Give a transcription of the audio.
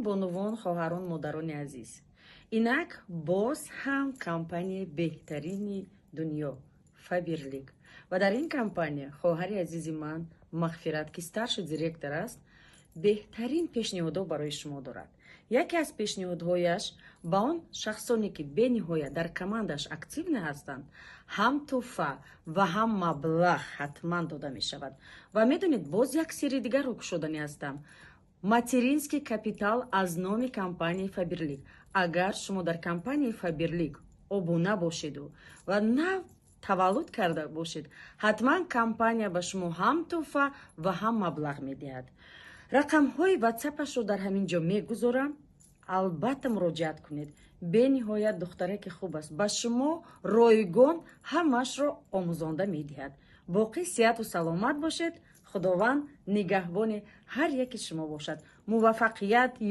Бонувон, хоҳарон, модарони азиз! Инак боз ҳам компанияи беҳтарини дунё Фаберлик, ва дар ин компания хоҳари азизи ман Мағфират, ки старший директор аст, беҳтарин пешниҳодҳо барои шумо дорад. Яке аз пешниҳодҳояш ба он шахсоне, ки бениҳоят дар командааш активный ҳастанд, ҳам тӯҳфа ва ҳам маблағ ҳатман дода мешавад. Ва медонед, боз як сирри дигарро кушоданӣ ҳастам: материнский капитал аз номи компанияи Фаберлик. Агар шумо дар компанияи Фаберлик обуна бошеду ва нав таваллуд карда бошед, ҳатман компания ба шумо ҳам тӯҳфа ва ҳам маблағ медиҳад. Рақамҳои ватсапашро дар ҳамин ҷо мегузорам, албатта муроҷиат кунед. Бениҳоят духтараки хуб аст, ба шумо ройгон ҳамаашро омӯзонда медиҳад. Боқӣ сиҳату саломат бошед, Худованд нигаҳбони ҳар яки шумо бошад, муваффақият.